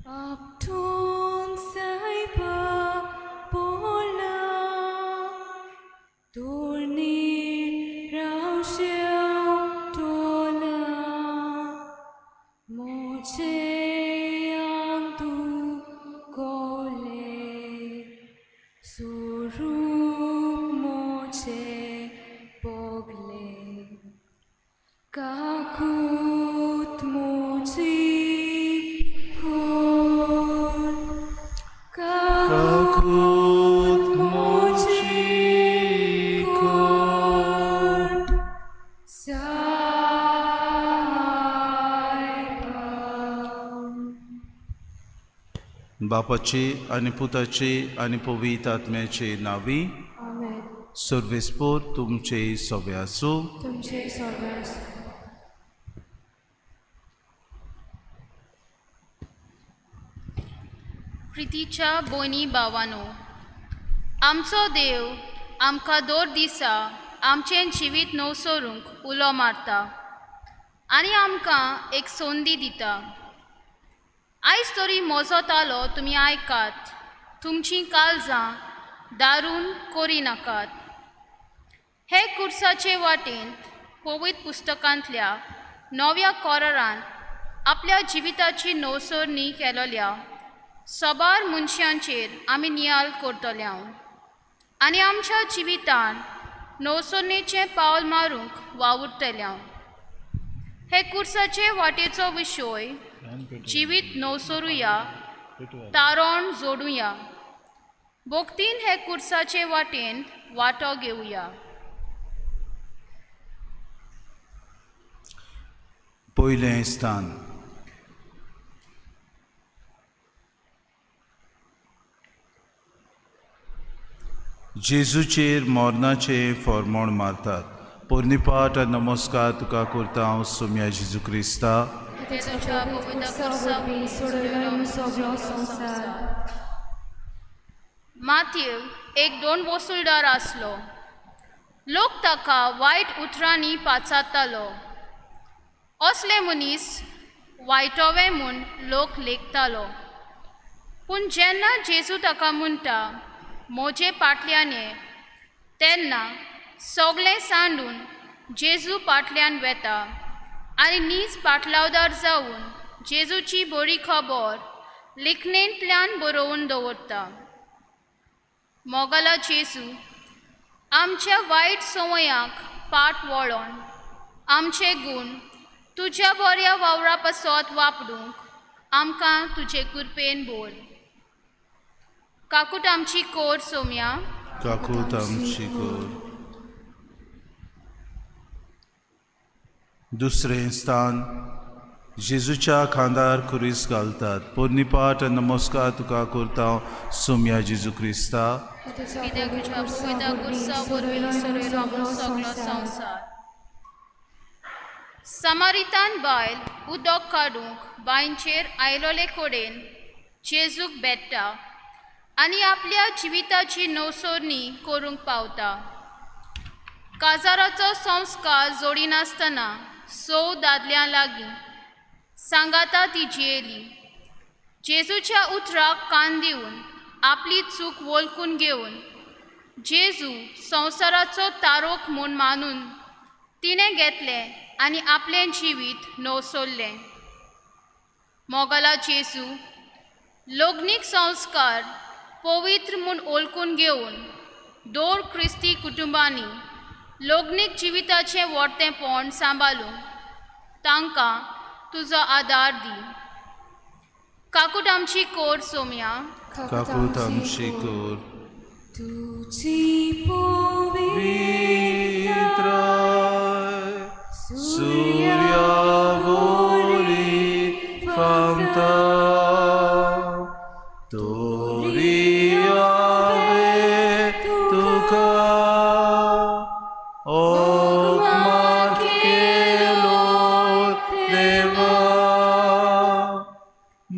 आपटून सायबा पोला दोर्नीर रावशेव टोला मोचे आंग कोले स्वरूप मोचे पोगले काकूत मोची कोर काकूत मोची कोर सायबा. बापाचे आनी पुताचे आनी पवित्र आत्म्याचे नांवी. आमेन. सर्वेस्पोर तुमचे सवे आसूं. तुमचे सगळे. प्रितीच्या भयणी भावानो, आमचो देव आमकां दर दिसा आमचें जिवीत नवसरूंक उलो मारता आनी आमकां एक संदी दिता. आयज तरी म्हजो तालो तुमी आयकात, तुमचीं काळजां दारून करिनाकात. हे कुर्साचे वाटेंत पवित्र पुस्तकांतल्या नव्या कोरारान आपल्या जिविताची नवसरणी केलोल्या सबार मनशांचेर आमी नियाळ करतले आनी आमच्या जिवितान नवसरणेचें पावल मारूंक वावुरतले. हे कुर्साचे वाटेचो विशय जिवीत नवसरुया, तारण जोडुया. भक्तीन हे कुर्साचे वाटेन वांटो घेवया. पयलें स्थान. जेजूचेर मरणाचें फॉर्मोण मारतात. पोरणी पाठ आनी नमस्कार तुका करता हांव सोम्या जेजू क्रिस्ता. तुझ्या पवित्र कुर्सा वरवीं सोडयलो सगळो संवसार. माथ्यू एक दोन वसुलदार आसलो. लोक ताका वायट उतरांनी पाचारतालो. असले मनीस वायटोवे म्हूण लोक लेखतालो. पूण जेन्ना जेजू ताका म्हणटा म्हजे पाटल्यान ये, तेन्ना सगळें सांडून जेजू पाटल्यान वेता आनी नीज पाटलावदार जावन जेजूची बरी खबर लिखणेंतल्यान बरोवन दवरता. मोगाला जेजू, आमच्या वायट संवयांक पाट वळोन आमचे गूण तुज्या बऱ्या वावरा पासत वापरूंक आमकां तुजे कृपेन बोल. काकूट आमची कोर सोम्या. काकूत आमची कोर. दुसरें स्थान. जेजूच्या खांदार खुरीस घालतात. पोरणी पाठ आनी नमस्कार तुका करता हांव सोम्या जेजू क्रिस्ता. कित्याक तुज्या पवित्र कुर्सा वरवीं सोडयलो सगळो संवसार. समारितान बायल उदक काडूंक बांयचेर आयलोले कडेन जेजूक भेट्टा आनी आपल्या जिविताची नवसरणी करूंक पावता. काजाराचो संस्कार जोडिनासतना स दादल्यां लागीं सांगाता ती जियेली. जेजूच्या उतराक कान दिवन आपली चूक वळखून घेवन जेजू संवसाराचो तारोक म्हूण मानून तिणें घेतलें आनी आपलें जिवीत नवसरलें. मोगाला जेजू, लग्नीक संस्कार पवित्र म्हूण वळखून घेवन दर क्रिस्ती कुटुंबांनी लग्नीक जिविताचें वर्तेंपण सांबाळूंक तांकां तुजो आदार दी. काकूट आमची कोर सोम्या. काकूत आमची कोर. तुजी पवित्र सूर्यावरी फामता तोरी आवे तुका ओकमान केलो देवा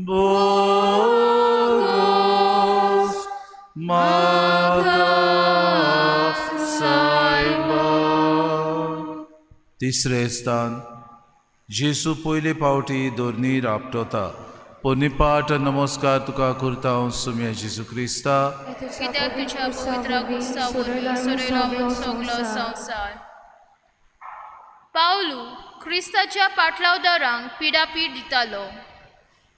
बोगोस म्हाका सायबा. तिसरें स्थान. जेजू पयले फावटी धरणीर आपटता. पोन्नीपाट नमस्कार तुका करता हांव सुम्या जेजू क्रिस्ता. कित्याक तुज्या पवित्र गुस्सा वरवीं सोडयलो म्हूण सगलो संवसार. पावलू क्रिस्ताच्या पाटलावदारांक पिडापीड दितालो.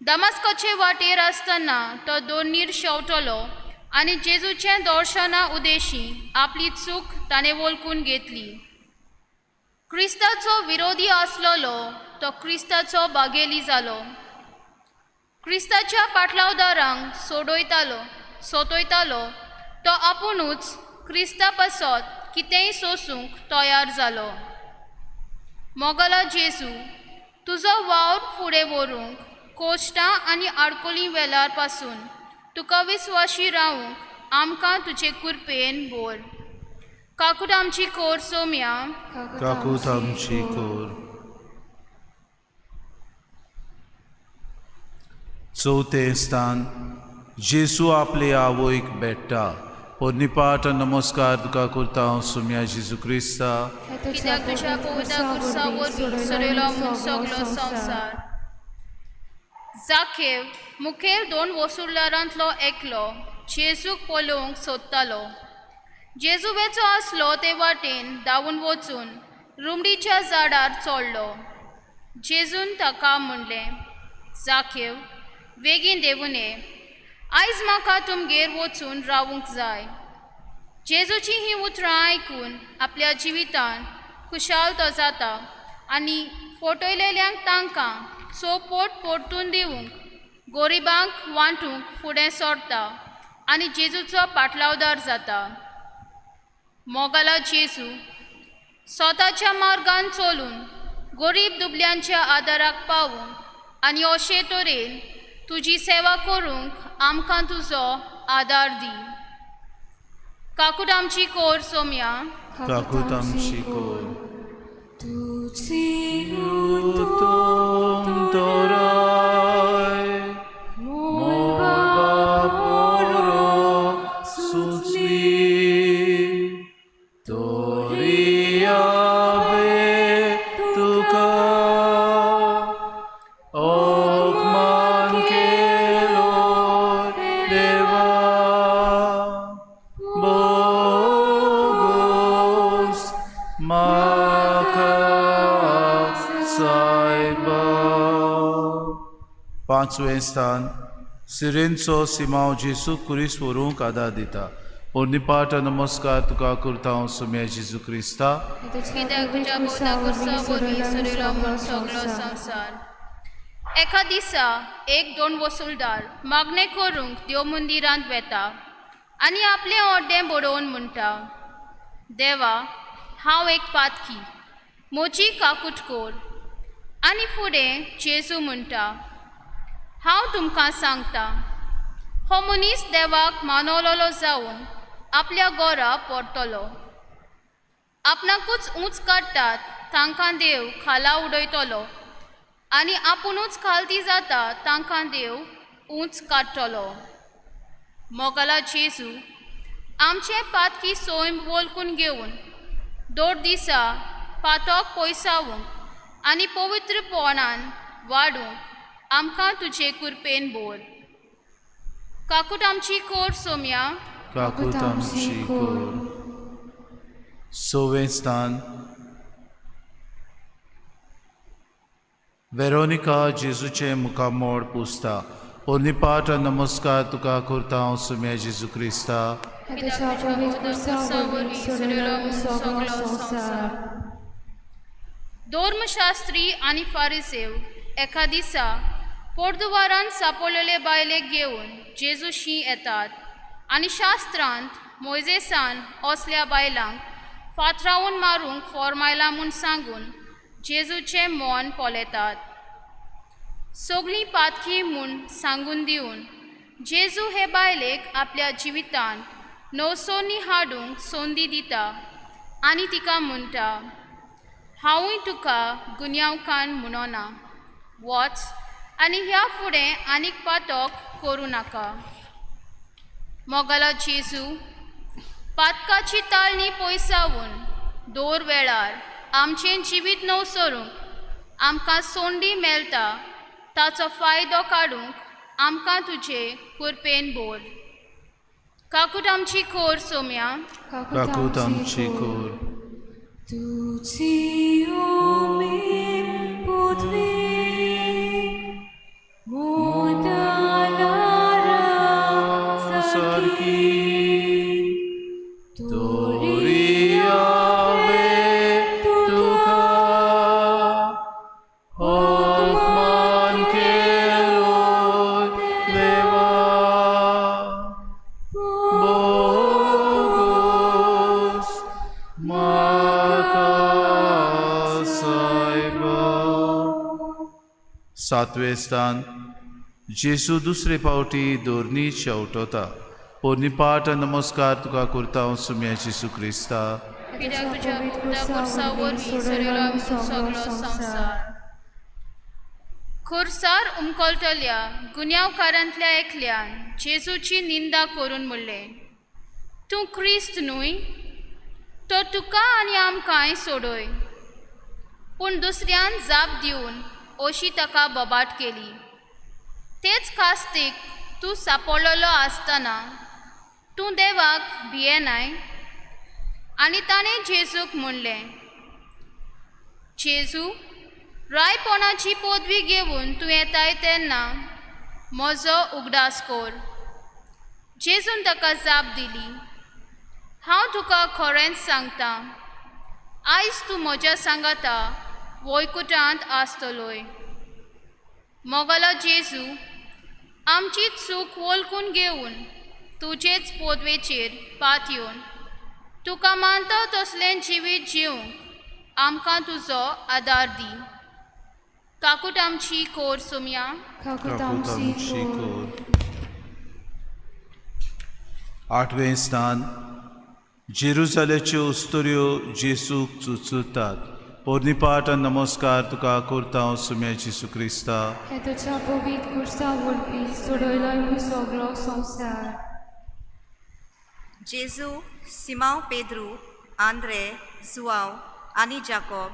दमास्काचे वाटेर आसतना तो दोनीर शेंवटलो आनी जेजूच्या दर्शना उदेशी आपली चूक ताणें वळखून घेतली. क्रिस्ताचो विरोधी आसलेलो तो क्रिस्ताचो बागेली जालो. क्रिस्ताच्या पाटलावदारांक सोडयतालो सोतयतालो तो आपुणूच क्रिस्ता पासत कितेंय सोसूंक तयार जालो. मोगाला जेजू, तुजो वावर फुडें व्हरूंक कोश्टां आनी आडकोली वेलार पासून तुका विस्वाशी रावूंक आमकां तुजे कृपेन बोर. काकूट आमची कोर सोम्या. काकूत आमची कोर. चवथें स्थान जेजू आपले आवयक भेट्टा. पोन्नीपाट नमस्कार तुका करता हांव सुम्या जेजू क्रिस्ता. कित्याक तुज्या पवित्र गुस्सा वरवीं सोडयलो म्हूण सगलो संवसार. जाखेव मुखेल दोन वसुलारांतलो एकलो जेजूक पळोवंक सोदतालो. जेजू वेचो आसलो ते वाटेन धांवून वचून रुमडीच्या झाडार चडलो. जेजून ताका म्हणलें, जाखेव बेगीन देंवून ये, आयज म्हाका तुमगेर वचून रावूंक जाय. जेजूची हीं उतरां आयकून आपल्या जिवितान खुशाल तो जाता आनी फटयलेल्यांक तांकां चोपोट परतून दिवंक गरिबांक वांटूंक फुडें सरता आनी जेजूचो पाटलावदार जाता. मोगाला जेजू स्वताच्या मार्गान चलून गरीब दुबल्यांच्या आदाराक पावूंक आनी अशे तरेन तुजी सेवा करूंक आमकां तुजो आदार दी. काकूट आमची कोर सोम्या. काकूत आमची कोर. तुजी उतोम तोराय मोलबा पोरो सुचली तोरी आवे तुका ओकमान केलो देवा बोगोस म्हाका सायबा. पांचवें स्थान सिरेनचो सिमांव जेजू क्रिस्त व्हरूंक आदार दिता. पोन्नीपाट नमस्कार तुका करता हांव सुम्या जेजू क्रिस्ता. कित्याक तुज्या पवित्र गुस्सा वरवीं सोडयलो म्हूण सगलो संवसार. एका दिसा एक दोन वसुलदार मागणें करूंक देव मंदिरांत वेता आनी आपलें अर्दें बडोवन म्हणटा, देवा हांव एक पातकी, म्हजी काकूट कोर. आनी फुडें जेजू म्हणटा, हांव तुमकां सांगता, हो मनीस देवाक मानवलोलो जावन आपल्या घरा परतलो. आपणाकूच ऊंच काडटात तांकां देव खाला उडयतलो आनी आपुणूच खालती जाता तांकां देव ऊंच काडटलो. मोगाला जेजू आमचें पातकी सैम वळखून घेवन दोन दिसा पातक पयसावंक आनी पवित्रपणान वाडूंक आमकां तुजे कृपेन बोर. काकूट आमची कोर सोम्या. काकूत आमची कोर. सवें स्थान वेरोनिका जेजूचें मुखामोड पुसता. पोन्नीपाट नमस्कार तुका करता हांव सुम्या जेजू क्रिस्ता. तुज्या पवित्र गुस्सा वरवीं सोडयलो म्हूण सगलो संवसार. धर्मशास्त्री आनी फारिसेव एका दिसा पोरदुवारान सापडलेले बायलेक घेवन जेजूशी येतात आनी शास्त्रांत मोयजेसान असल्या बायलांक फातरावन मारूंक फॉर्मायलां म्हूण सांगून जेजूचें मन पळयतात. सगळीं पातकी म्हूण सांगून दिवन जेजू हे बायलेक आपल्या जिवितांत नवसोनी हाडूंक संदी दिता आनी तिका म्हणटा, हांवूय तुका गुन्यांवकान म्हणना, वच आनी ह्या फुडें आनीक पातक करूं नाका. मोगाला जेजू पातकाची ताळणी पयसावून दर वेळार आमचें जिवीत नवसरूंक आमकां संदी मेळटा ताचो फायदो काडूंक आमकां तुजे कुरपेन बोर. काकूट आमची कोर सोम्या. काकूत आमची कोर. तुजी उमेद पृथ्वी मोताला सारखी तोरी आवे तुका होकमान केलो देवा बोगोस म्हाका सायबा. सातवें स्थान जेजू दुसरे पावटी दोरनी शेवटता. पोरनी पाठ नमस्कार तुका करता हांव सुम्या जेजू क्रिस्ता. कित्याक तुज्या पवित्र खुर्सा वरवीं सोडयलो सगलो संवसार. खुर्सार उमकळटल्या गुन्यांवकारांतल्या एकल्यान जेजूची निंदा करून म्हणलें, तूं क्रिस्त न्हय तर तुका आनी आमकांय सोडय. पूण दुसऱ्यान जाप दिवन अशी ताका बोबाट केली, तेच कास्तीक तूं सापडलेलो आसतना तूं देवाक भियेनाय? आनी ताणें जेजूक म्हणलें, जेजू, रायपणाची पदवी घेवन तूं येताय तेन्ना म्हजो उगडास कर. जेजून ताका जाप दिली, हांव तुका खरेंच सांगता, आयज तूं म्हज्या सांगाता वैकुटांत आसतलोय. मोगलो जेजू, आमची चूक वळखून घेवन तुजेच पदवेचेर पात येवन तुका मानता तसलें जिवीत जिवंक आमकां तुजो आदार दी. काकूट आमची कोर सोम्या. काकूत काकूत आमची आमची कोर. कोर. आठवें स्थान जेरुजाल्याच्यो अस्तुऱ्यो जेजूक चुचुतात. पोरनी पाठ नमस्कार तुका करता हांव सुम्या जेजू क्रिस्ता. हे तुज्या पवित्र खुर्सा वरवीं सोडयलो म्हूण सगलो संवसार. जेजू, सिमांव पेद्रू, आंद्रे, जुआंव आनी जाकोब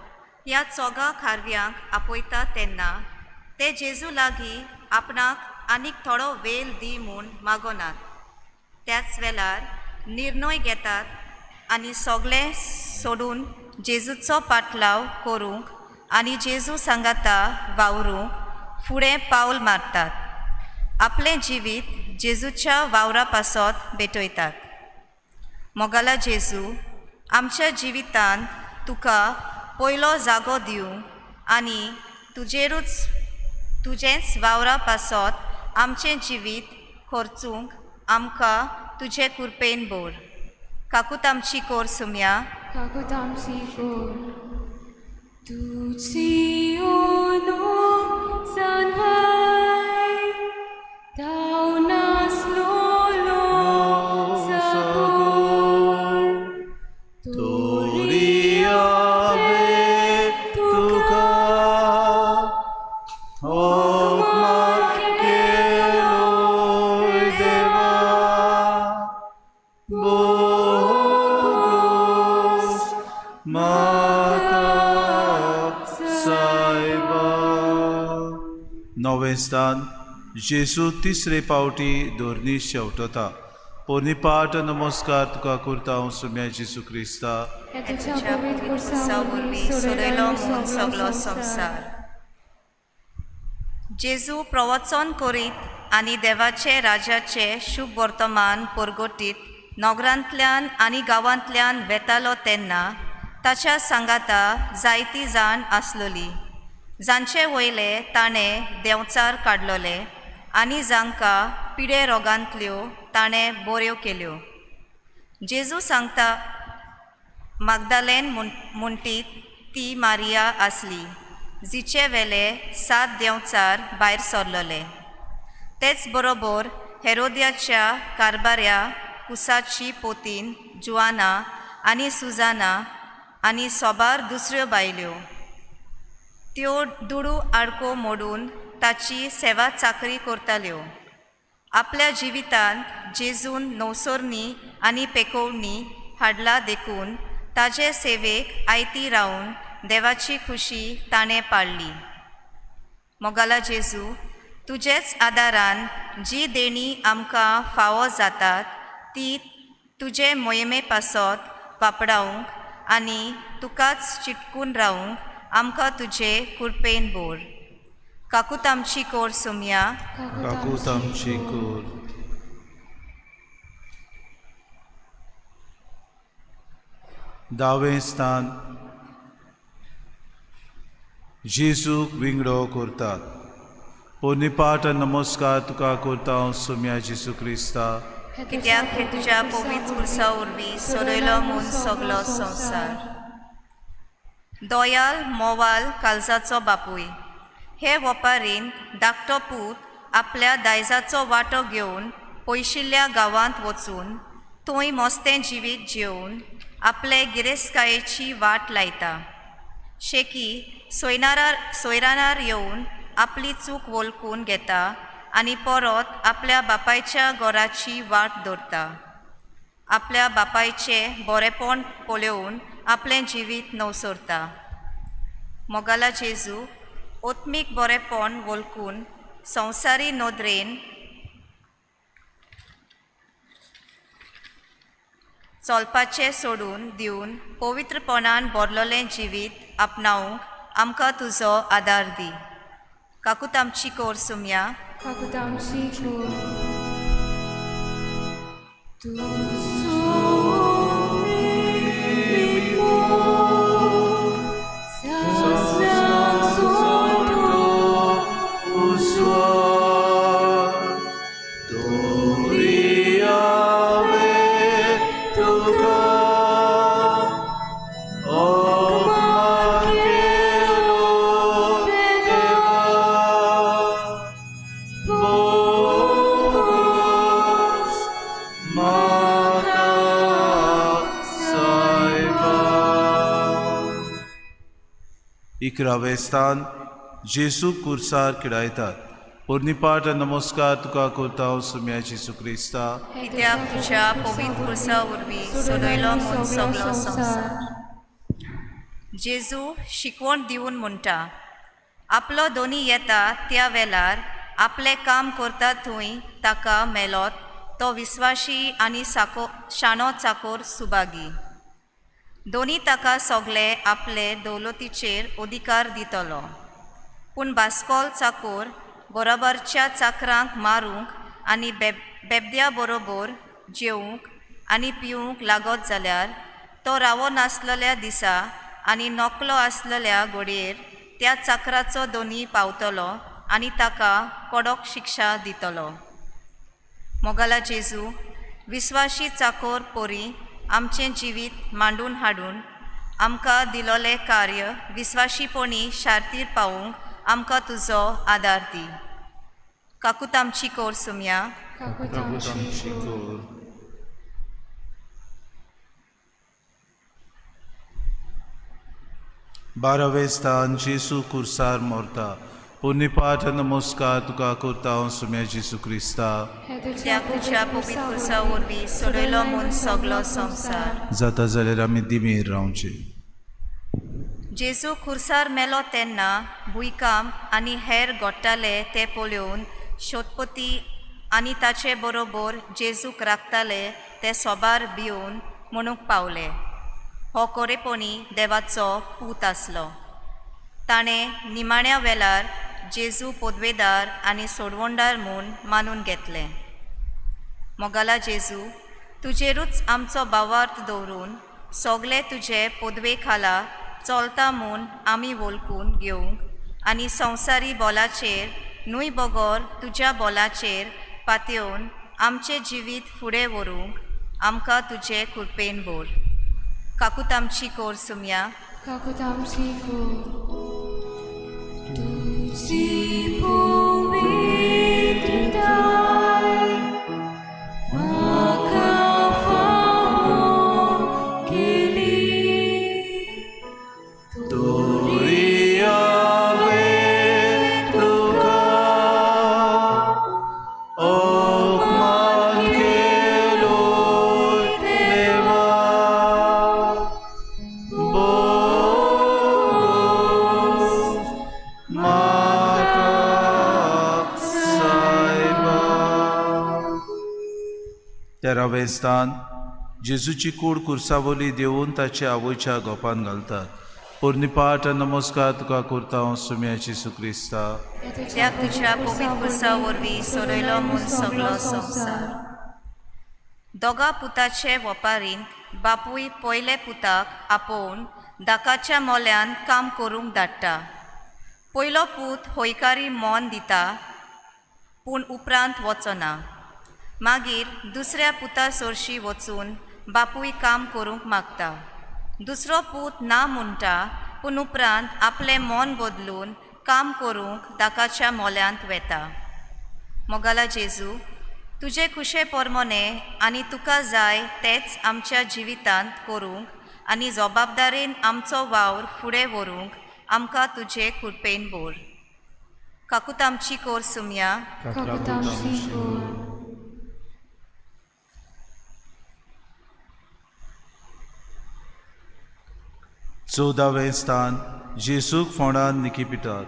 ह्या चोगां खारव्यांक आपयता तेन्ना ते जेजू लागीं आपणाक आनीक थोडो वेळ दी म्हूण मागोनात. त्याच वेळार निर्णय घेतात आनी सगळें सोडून जेजूचो पाटलाव करूंक आनी जेजू सांगाता वावरूंक फुडें पावल मारतात. आपलें जिवीत जेजूच्या वावरा पासत भेटयतात. मोगाला जेजू, आमच्या जिवितांत तुका पयलो जागो दिवंक आनी तुजेरूच तुजेंच वावरा पासत आमचें जिवीत खर्चूंक आमकां तुजे कुरपेन बोर. काकूत आमची कोर सुम्या. काकूत आमची कोर. तुजी ओनो sanvay taunas lolo sagor तोरी आवे तुका होकमान केलोय देवा बोगोस म्हाका सायबा. नवें स्थान जेजू तिसरे पावटी दोरनी शेवटता. पोरनी पाठ नमस्कार तुका करता हांव सुम्या जेजू क्रिस्ता. हे तुज्या तुज्या पवित्र पवित्र खुर्सा खुर्सा वरवीं वरवीं सोडयलो सोडयलो म्हूण म्हूण सगलो सगलो संवसार. संवसार. जेजू प्रवचन करीत आनी देवाचे राजाचे शुभ वर्तमान परगटीत नगरांतल्यान आनी गांवांतल्यान वेतालो तेन्ना ताच्या सांगाता जायती जाण आसलोली, जांचे वयले ताणें देंवचार काडलोले आनी जांकां पिडे रोगांतल्यो ताणें बऱ्यो केल्यो. जेजू सांगता मागदालेन म्हणटीत ती मारिया आसली, जिचे वेले 7 देंवचार भायर सरलोले. तेच बरोबर हेरोद्याच्या कारबाऱ्या कुसाची पोतीन जुआना आनी सुजाना आनी सोबार दुसऱ्यो बायल्यो. त्यो दुडू आडको मोडून ताची सेवा चाकरी करताल्यो. आपल्या जिवितांत जेजून नवसरणी आनी पेकोवणी हाडला देखून ताजे सेवेक आयती रावन देवाची खुशी ताणें पाळ्ळी. मोगाला जेजू, तुजेच आदारान जी देणी आमकां फावो जातात ती तुजे मोहिमे पासत वापडावंक आनी तुकाच चिटकून रावूंक आमकां तुजे कृपेन बोर. काकूत आमची कोर सुमया. काकूत आमची कोर. दावें स्थान जेजूक विंगडो करतात. पोन्नीपाट नमस्कार तुका करता हांव सोम्या जेजू क्रिस्ता. कित्याक हे तुज्या पवित्र खुर्सा वरवीं सोडयलो म्हूण सगलो संवसार. दोयाल मोवाल काळजाचो बापूय हे वपारीन धाकटो पूत आपल्या दायजाचो वांटो घेवन पयशिल्ल्या गांवांत वचून थंय मस्तें जिवीत जेवन आपले गिरेस्तकायेची वाट लायता. शेकी सोयरानार येवन आपली चूक वळखून घेता आनी परत आपल्या बापायच्या घराची वाट दवरता. आपल्या बापायचें बरेपण पळोवन आपलें जिवीत नवसरता. मोगाला जेजू आत्मीक बरेपण वळखून संवसारी नदरेन चलपाचें सोडून दिवन पवित्रपणान भरलेलें जिवीत आपणावंक आमकां तुजो आदार दी. काकूत आमची कोर सुमया. काकूत आमची कोर. इकरावें स्थान जेजू कुर्सार किडायतात. पोरनीपाट नमस्कार तुका करता हांव सुम्या जेजू क्रिस्ता. कित्याक तुज्या पवित्र खुर्सा वरवीं सोडयलो म्हूण सगलो संवसार. जेजू शिकवण दिवन म्हणटा, आपलो दोनी येता त्या वेळार आपलें काम करता थंय ताका मेलोत तो विस्वाशी आनी साको शाणो चाकोर सुभागी. दोनी ताका सगळे आपले दौलतीचेर अधिकार दितलो. पूण बास्कोल चाकोर बरोबरच्या चाकरांक मारूंक आनी बेबद्या बरोबर जेवंक आनी पिवंक लागत जाल्यार तो रावो नासलेल्या दिसा आनी नोकलो आसलेल्या घडयेर त्या चाकराचो दोनी पावतलो आनी ताका कडक शिक्षा दितलो. मोगाला जेजू विस्वाशी चाकोर पोरी आमचें जिवीत मांडून हाडून आमकां दिलोलें कार्य विस्वाशीपणी शार्तीर पावूंक आमकां तुजो आदार दी. काकूत आमची कोर सुमया. काकूत आमची कोर. बारावें स्थान जेजू कुर्सार मोरता. पोन्नीपाट नमस्कार तुका करता हांव सुम्या जेजू क्रिस्ता. कित्याक तुज्या पवित्र खुर्सा वरवीं सोडयलो म्हूण सगलो संवसार. जाता जाल्यार आमी दिमेर रावचें. जेजू खुर्सार मेलो तेन्ना भुंयकांप आनी हेर घडटाले ते पळोवन शोधपती आनी ताचे बरोबर जेजूक राखताले ते सोबार भिवन म्हणूंक पावले, हो कोरेपणी देवाचो पूत आसलो. ताणें निमाण्या वेळार जेजू पदवेदार आनी सोडवणदार म्हूण मानून घेतलें. मोगाला जेजू तुजेरूच आमचो भावार्थ दवरून सगळे तुजे पदवे खाला चलता म्हूण आमी वळखून घेवंक आनी संवसारी बोलाचेर न्हय बगर तुज्या बोलाचेर पातयेवन आमचें जिवीत फुडें व्हरूंक आमकां तुजे कृपेन भर. काकूत आमची कोर सुमया. काकूत आमची कोर. तुजी पवित्रताय म्हाका फावो केली. तोरी हांवें तुका अपमान केलो देवा. बोगोस तेरावें स्थान जेजूची कूड कुर्सावली देवून ताचे आवयच्या गोपान घालतात। पोरणी पाठ नमस्कार तुका करता सुम्या जेजू क्रिस्ता। कित्याक तुज्या पवित्र कुर्सा वरवीं सोडयलो म्हूण सगलो संवसार। दोगा पुताचे वपारींत बापूय पयले पुताक आपोवन दाकाच्या मोल्यान काम करूंक धाडटा। पयलो पूत हयकारी मन दिता पूण उपरांत वचना। मागीर दुसऱ्या पुता सरशी वचून बापूय काम करूंक मागता। दुसरो पूत ना म्हणटा पूण उपरांत आपलें मन बदलून काम करूंक दाकाच्या मोल्यांत वेता। मोगाला जेजू, तुजे खुशे परमोने आनी तुका जाय तेच आमच्या जिवितांत करूंक आनी जबाबदारेन आमचो वावर फुडें व्हरूंक आमकां तुजे कृपेन बोर। काकूत आमची कोर सुमया। काकूत आमची कोर। चवदावें स्थान जेजूक फोंडान निकिपिटात।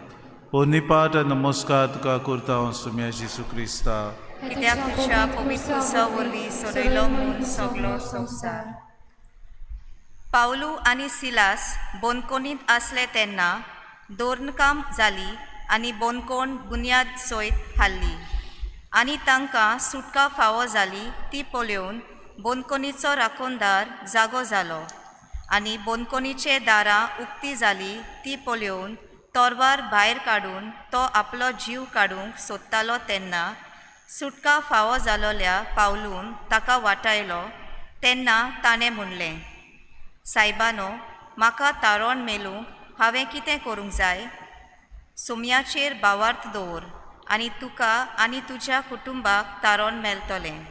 पोरणी पाठ नमस्कार तुका करता सुम्या जेजू क्रिस्ता। कित्याक तुज्या पवित्र कुर्सा वरवीं सोडयलो म्हूण सगलो संवसार। पावलू आनी सिलास बंदखणींत आसले तेन्ना दोर्नकाम जाली आनी बंदखण बुन्याद सयत हाडली आनी तांकां सुटका फावो जाली ती पळोवन बंदखणीचो राखणदार जागो जालो आनी बंदखणीचे दारां उक्ती जाली ती पळोवन तोरवार भायर काडून तो आपलो जीव काडूंक सोदतालो तेन्ना सुटका फावो जालोल्या पावलून ताका वाटायलो तेन्ना ताणें म्हणलें, सायबानो, म्हाका तारोण मेलूंक हांवें कितें करूंक जाय? सुमयाचेर भावार्थ दवर आनी तुका आनी तुज्या कुटुंबाक तारोण मेळटलें।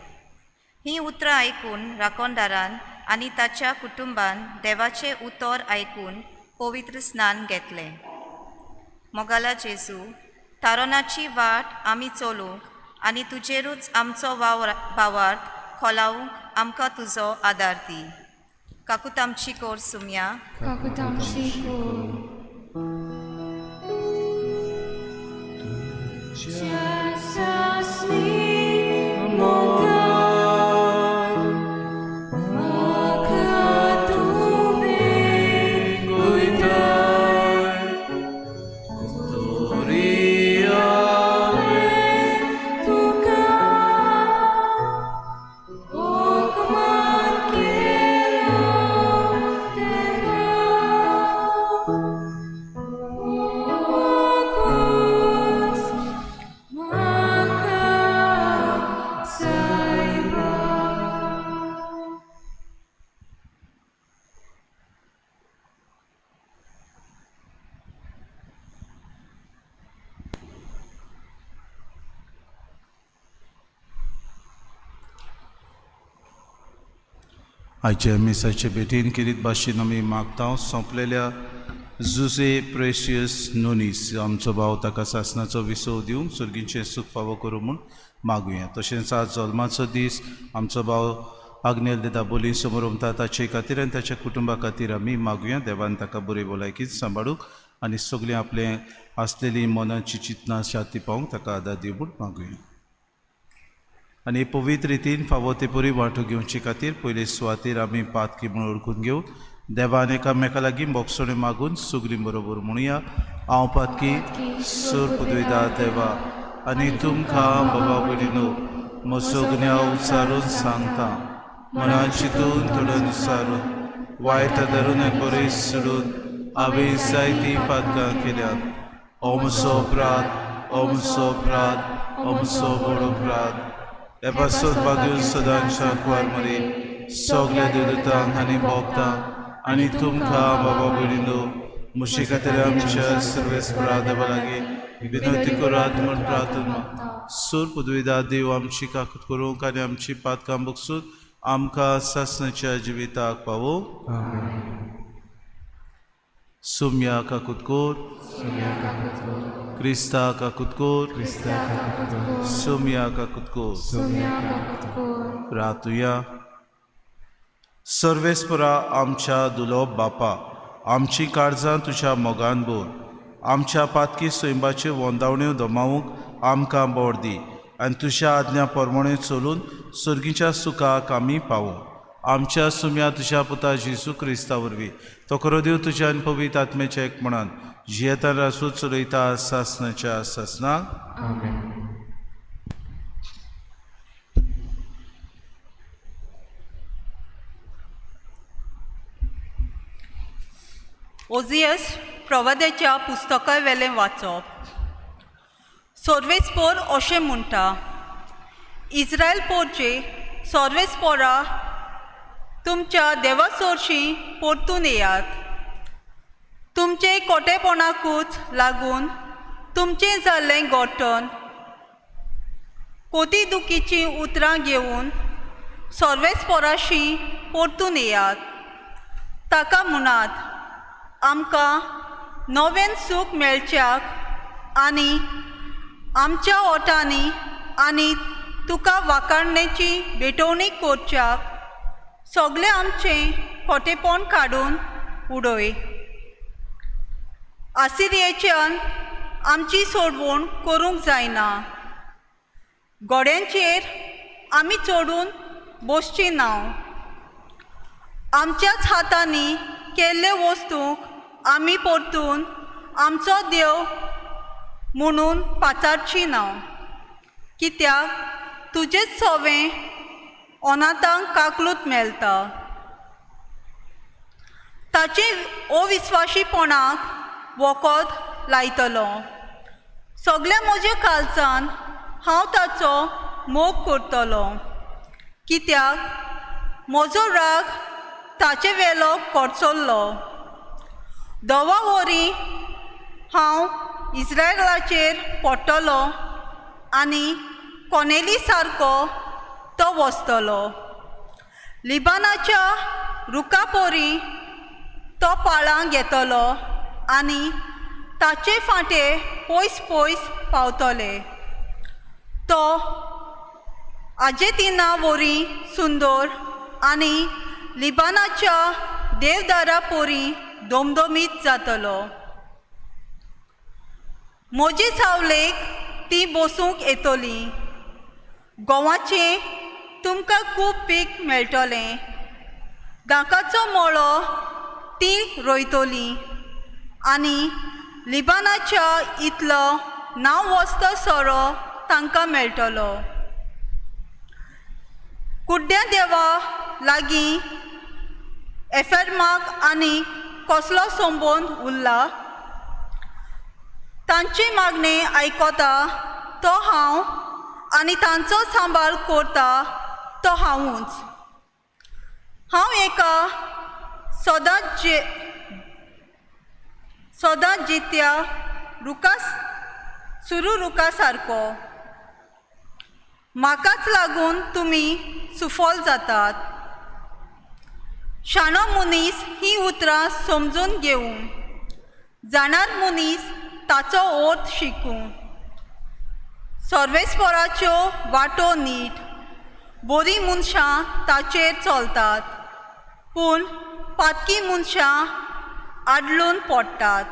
हीं उतरां आयकून राखणदारान आनी ताच्या कुटुंबान देवाचें उतर आयकून पवित्र स्नान घेतलें। मोगाला जेजू, तारोणाची वाट आमी चलूंक आनी तुजेरूच आमचो वावर भावार्थ खोलावंक आमकां तुजो आदार दी। काकूत आमची कोर सुमया। काकूत आमची कोर। आयच्या मिसाचे भेटीन केरीत भाशेन आमी मागता सोंपलेल्या जुजे प्रेशियस नोनीस आमचो भाव ताका सासनाचो विसव दिवंक सुर्गींचें सूख फावो करूं म्हूण मागुया। तशेंच आज जल्माचो दीस आमचो भाव आग्नेल दे दाबोली समोर उमता ताचे खातीर आनी ताच्या कुटुंबा खातीर आमी मागुया। देवान ताका बरी भलायकीत सांबाळूंक आनी सगळीं आपलें आसलेली मनाची चिंतनां शांती पावूंक ताका आदार दिवं म्हूण मागुया। आनी पवित्र रितीन फावो ते परी वांटो घेवचे खातीर पयले सुवातेर आमी पातकी म्हूण ओळखून घेवन देवान एकामेका लागीं बोगसणें मागून सगळीं बरोबर म्हणुया, हांव पातकी सोर पुदयता देवा आनी तुमकां बाबा भयणीनो म्हजो गुन्यांव उच्चारून सांगता, मनान चिंतून थोडो विचारून वायट धरून आनी बरें सोडून हांवें जायतीं पातकां केल्यात। हो म्हजो अपराध, हो म्हजो अपराध, हो म्हजो व्हड अपराध। हे पासत बागेवन सदांच्या कुवार मरे सगल्या देवदूतांक आनी भोगतांक आनी तुमकां बाबा भयणीनो म्हजे खातीर आमच्या सर्वेस्परा देवा लागीं विनंती करात म्हूण प्रार्थना। सूर पुदविदा देव आमची काकूत करूंक आनी आमची पातकां बगसून आमकां सासणाच्या जिविताक पावोवंक। सुम्या काकूत कोर, क्रिस्ता काकूत कोर, सुम्या काकूत कोर। रातुया। सर्वेस्परा आमच्या दुलोब बापा, आमची काळजां तुज्या मोगान भर, आमच्या पातकी सैंबाच्यो वंदावण्यो दमावूंक आमकां बोड दी आनी तुज्या आज्ञा प्रमाणे चलून सर्गीच्या सुखाक आमी पावूं. आमच्या सुम्या तुज्या पुता जेजू क्रिस्ता वरवीं तो खरो देव तुज्या आनी पवित्र आत्म्याच्या एक म्हणान जियेतान रासूच चलयता सासनाच्या सासनाक. आमेन. ओझियस प्रवाद्याच्या पुस्तका वेलें वाचप. सोर्वेस्पोर अशें म्हणटा, इस्रायल पोरचे सोर्वेस्पोरा तुमच्या देवासोरशीं परतून येयात. तुमचे कोटेपणाकूच लागून तुमचें जाल्लें गोठण कोती दुखीचीं उतरां घेवन सोर्वेस्पोराशी परतून येयात. ताका म्हणात, आमकां नवें सूख मेळच्याक आनी आमच्या ओटांनी आनी तुका वाखाणण्याची भेटवणी करच्याक सगळें आमचें खोटेपण काडून उडय. आसिरियेच्यान आमची सोडवण करूंक जायना. घोड्यांचेर आमी चडून बसची ना. आमच्याच हातांनी केल्ले वस्तूंक आमी परतून आमचो देव म्हणून पाचारची ना. कित्याक तुजेच सोवें अनाथांक काकलूत मेळटा. ताचे अविस्वाशीपणाक वखद लायतलो. सगल्या म्हज्या कालचान हांव ताचो मोग करतलो. कित्याक म्हजो राग ताचे वेलो कोडसल्लो. दवा वरी हांव इस्रायलाचेर पडटलो आनी कोनेली सारको तो वसतलो. लिबानाच्या रुखापोरी तो पाळां घेतलो आनी ताचे फांटे पयस पयस पावतले. तो आजेतिना वरी सुंदर आनी लिबानाच्या देवदारा पोरी दोमदोमीत जातलो. म्हजे सावलेक ती बसूंक येतली. गोवाचें तुमकां खूब पीक मेळटलें. दाकाचो मळो ती रोयतली आनी लिबानाच्या इतलो नांव वस्त सोरो तांकां मेळटलो. कुड्ड्या देवा लागीं एफेर्माक आनी कसलो संबंद उरला? तांची मागणी आयकता तो हांव आनी तांचो सांबाळ करता तो हांवूच. हांव एका सदांच जित्या रुखा सुरू रुखा सारको. म्हाकाच लागून तुमी सुफल जातात. शाणो मनीस ही उतरां समजून घेवं, जाणार मनीस ताचो अर्थ शिकूं. सर्वेस्पराच्यो वाटो नीट, बरीं मनशां ताचेर चलतात, पूण पातकी मनशां आडलून पडटात.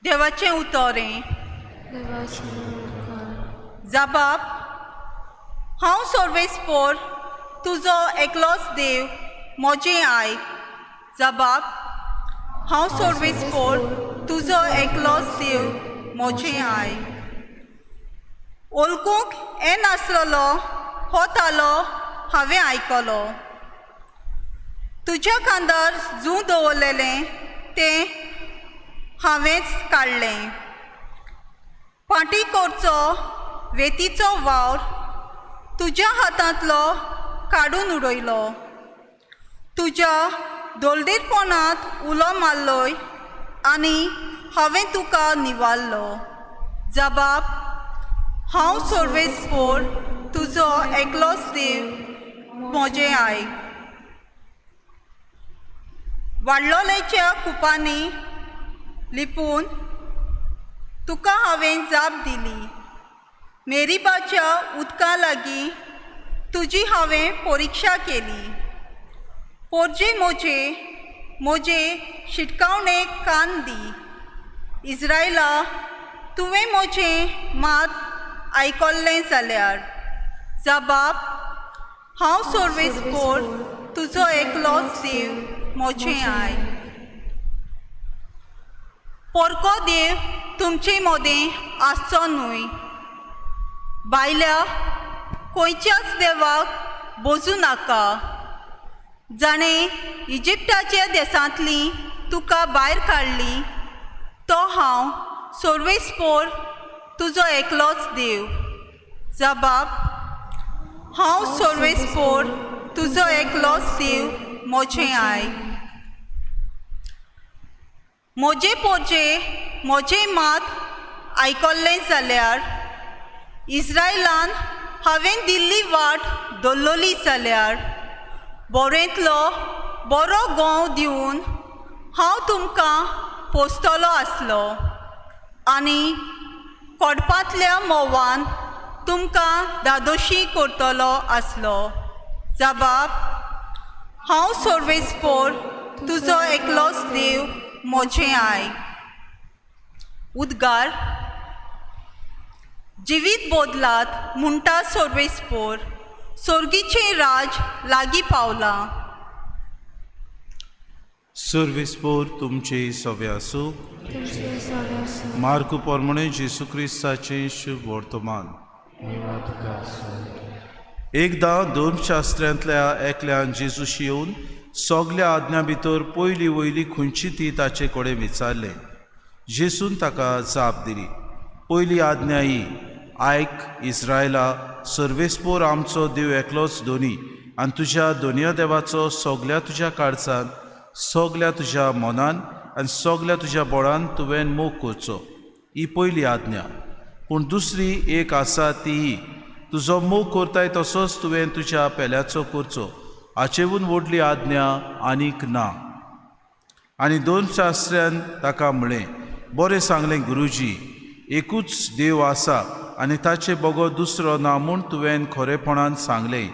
देवाचें उतरें. जाबाब, हांव सर्वेस्पोर तुजो एकलोच देव, म्हजें आयक. जाबाब, हांव सर्वेस्पोर तुजो एकलोच देव, म्हजें आयक. ओलकूंक येनासलेलो हो तालो हांवें आयकलो. तुज्या खांदार जूं दवरलेलें तें हांवेंच काडलें. फाटी करचो वेतीचो वावर तुज्या हातांतलो काडून उडयलो. तुज्या दोलदीरपणांत उलो मारलोय आनी हांवें तुका निवारलो. जबाब, हांव सर्वेस्पोर तुजो एकलोच देव, म्हजें आयक. वाडलोलेच्या कुपांनी लिपून तुका हांवें जाप दिली. मेरीबाच्या उदका लागीं तुजी हांवें परिक्षा केली. पोरजे मोजे मोजे शिटकावणेक कान दी. इस्रायला, तुवें म्हजें मात आयकल्लें जाल्यार. जबाब, हांव सोर्वेस्पोर तुजो एकलोच देव मोजें I. पोरको देव तुमचे मोदें आसचो न्हय। बायल्या खंयच्याच देवाक बोजू नाका, जाणें इजिप्ताच्या देसांतली तुका भायर काडली तो हांव सोर्वेस्पोर तुजो एकलोच देव। जबाब, हांव सोर्वेस्पोर तुजो एकलोच देव मोजें I. म्हजे पोरजे म्हजें मात आयकल्लें जाल्यार, इस्रायलान हांवें दिल्ली वाट दवरली जाल्यार, बोरेंतलो बरो गोंव दिवन हांव तुमकां पोसतलो आसलो आनी कोडपांतल्या म्होंवान तुमकां दादोशी करतलो आसलो। जबाब, हांव सोर्वेस्पोर तुजो एकलोच देव मोजें I. उद्गार, जिवीत बदलात म्हणटा सोर्वेस्पोर, सोर्गीचें राज लागीं पावलां। सर्वेस्पोर तुमचे सवे आसूं। तुमचे सवे आसूं। मार्कू पोरमणे जेसू क्रिस्ताचें शुभ वर्तमान। एकदां धर्मशास्त्रांतल्या एकल्यान जेजूशी येवन सगल्या आज्ञा भितर पयली वयली खंयची ती ताचे कडेन विचारलें। जेसून ताका जाप दिली, पयली आज्ञा ही, आयक इस्रायला, सर्वेस्पोर आमचो देव एकलोच दोनी, आनी तुज्या दोनया देवाचो सगल्या तुज्या काळजान, सगल्या तुज्या मनान आनी सगल्या तुज्या बळान तुवें मोग करचो। ही पयली आज्ञा। पूण दुसरी एक आसा ती ही, तुजो मोग करताय तसोच तुवें तुज्या पेल्याचो करचो। हाचेवून व्हडली आज्ञा आनीक ना। आनी दोन शास्त्र्यान ताका म्हळें, बरें सांगलें गुरुजी, एकूच देव आसा आनी ताचे बगर दुसरो ना म्हूण तुवें खरेपणान सांगलें।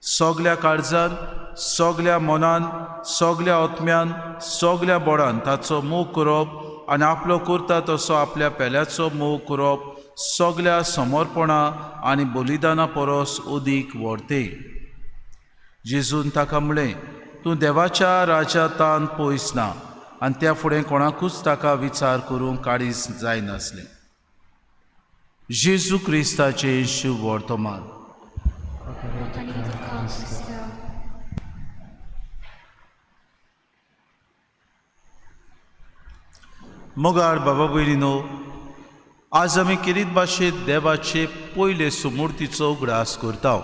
सगल्या काळजान, सगल्या मनान, सगल्या आत्म्यान, सगल्या बळान ताचो मोग करप आनी आपलो करता तसो आपल्या पेल्याचो मोग करप सगल्या समर्पणा आनी बलिदाना परस अदीक व्हरते। जेजून ताका म्हळें, तूं देवाच्या राज्यांत पयस ना। आनी त्या फुडें कोणाकूच ताका विचार करूंक काडीच जायनासलें। जेजू क्रिस्ताचें शुभ वर्तमान। मोगाळ बाबा भयणीनो, आज आमी किरीत भाशेंत देवाचे पयले सुमूर्तीचो उगडास करता।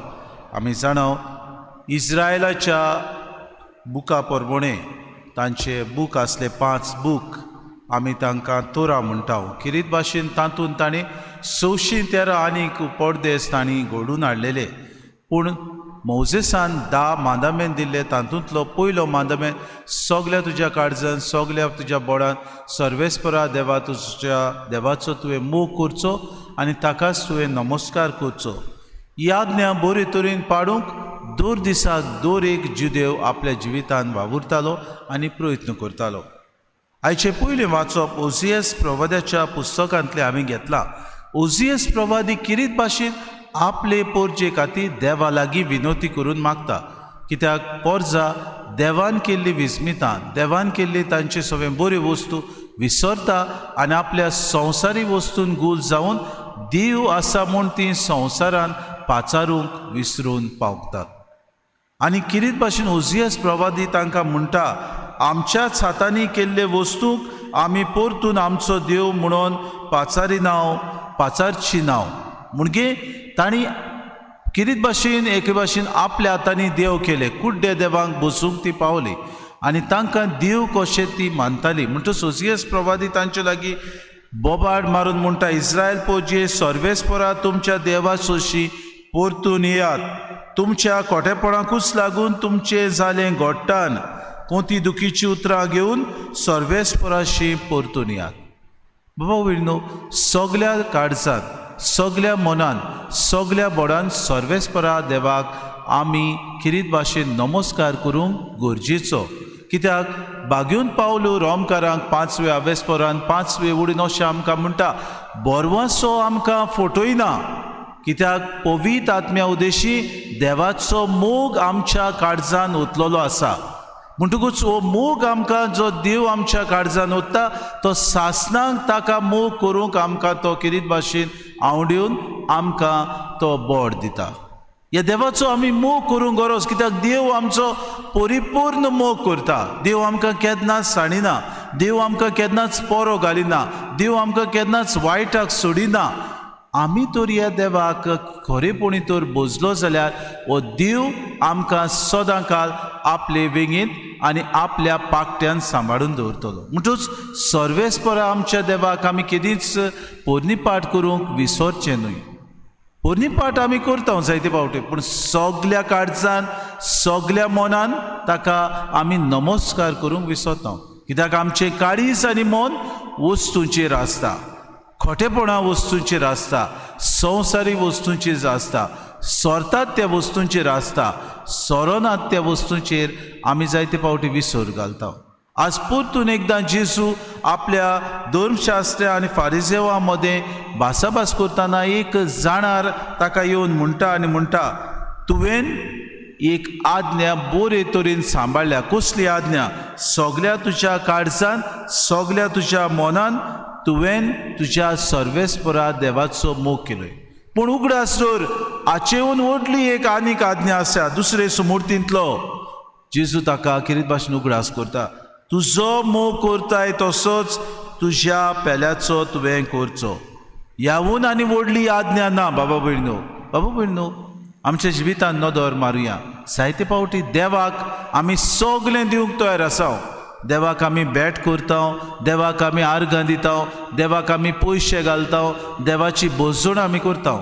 आमी जाणा इस्रायलाच्या बुका परबणे तांचे बूक आसले 5 बूक, आमी तांकां तोरा म्हणटा। किरीत भाशेन तातूंत ताणें 613 आनीक पडदेस तांणी घडून हाडलेले। पूण मोजेसान 10 मांदामेन दिल्ले, तातूंतलो पयलो मांदामेन सगल्या तुज्या काळजान, सगल्या तुज्या बोडान सर्वेस्परा देवा तुज्या देवाचो तुवें मोग करचो आनी ताकाच तुवें नमस्कार करचो। ही आज्ञा बरे तरेन पाडूंक दर दिसाक दर एक जुदेव आपल्या जिवितान वावुरतालो आनी प्रयत्न करतालो। आयचें पयलें वाचप ओझियस प्रवाद्याच्या पुस्तकांतलें आमी घेतलां। ओझियस प्रवादी किरीत भाशेन आपले पोरजे खातीर देवा लागीं विनवती करून मागता, कित्याक पोरजा देवान केल्ली विस्मितां, देवान केल्ली तांचे सगळे बऱ्यो वस्तू विसरता आनी आपल्या संवसारी वस्तून गुल जावन देव आसा म्हूण ती संवसारान पाचारूंक विसरून पावतात। आनी किरीत भाशेन ओझियस प्रवादी तांकां म्हणटा, आमच्याच हातांनी केल्ले वस्तूक आमी परतून आमचो देव म्हणून पाचारी नांव पाचारची नांव। म्हणजे तांणी किरीत भाशेन एके भाशेन आपल्या हातांनी देव केले, कुड्डे देवांक बसूंक ती पावली आनी तांकां देव कशें ती मानताली। म्हणटच ओझियस प्रवादी तांचे लागीं बोबाड मारून म्हणटा, इस्रायल पोजे सर्वेस्परा तुमच्या देवा सोशी परतून येयात, तुमच्या खोटेपणाकूच लागून तुमचें जालें घोट्टान, कोणती दुखीची उतरां घेवन सर्वेस्पराशी परतून येयात। बाबा भयणीनो, सगल्या काळजान, सगल्या मनान, सगल्या बोडान सर्वेस्परा देवाक आमी किरीत भाशेन नमस्कार करूंक गरजेचो। कित्याक बागेवन पावलो रोमकारांक 5वे आवेस्परान 5वे उडीन अशें आमकां म्हणटा, बरवासो आमकां फटयना। कित्याक पवित्र आत्म्या उद्देशी देवाचो मोग आमच्या काळजान ओतलेलो आसा. म्हणटकूच हो मोग आमकां जो देव आमच्या काळजान ओत्ता तो सासणाक ताका मोग करूंक आमकां तो किरीत भाशेन आवडून आमकां तो बोड दिता. ह्या देवाचो आमी मोग करूंक गरज, कित्याक देव आमचो परिपूर्ण मोग करता. देव आमकां केन्नाच सांडिना, देव आमकां केन्नाच पोरो घालिना, देव आमकां केन्नाच वायटाक सोडिना. आमी तर ह्या देवाक खरेपणी तर बोजलो जाल्यार हो देव आमकां सदां काल आपले वेंगेंत आनी आपल्या पाकट्यान सांबाळून दवरतलो. म्हणटूच सर्वेस्परा आमच्या देवाक आमी केदींच पोरणीपाठ करूंक विसरचें न्हय. पोरणीपाठ आमी करता जायते फावटी, पूण सगल्या काळजान सगल्या मनान ताका आमी नमस्कार करूंक विसरता, कित्याक आमचें काळीज आनी मन वस्तूंचेर आसता, खोटेपणा वस्तूंचेर आसता, संवसारी वस्तूंचेर आसता, सोरतात त्या वस्तूंचेर आसता, सोरनात त्या वस्तूंचेर आमी जायते फावटी विसर घालता. आज परतून एकदां जेजू आपल्या धर्मशास्त्र आनी फारिजेवा मदें भासाभास करतना एक जाणार ताका येवन म्हणटा आनी म्हणटा, तुवें एक आज्ञा बरे तरेन सांबाळ्ळ्या. कसली आज्ञा? सगल्या तुज्या काळजान सगल्या तुज्या मनान तुवें तुज्या सर्वेस्परा देवाचो मोग केलोय. पूण उगडास दवर, हाचेहून व्हडली एक आनीक आज्ञा आसा दुसरे सुमूर्तींतलो. जेजू ताका किरीत भाशेन उगडास करता, तुजो मोग करताय तसोच तुज्या पेल्याचो तुवें करचो. ह्यावून आनी व्हडली आज्ञा ना. बाबा भयणो, बाबा भयणो, आमच्या जिवितान नदर मारुया. जायते फावटी देवाक आमी सगळें दिवंक तयार आसा. देवाक आमी भेट करता, देवाक आमी आर्गां दिता, देवाक आमी पयशे घालता, देवाची भोजवण आमी करता.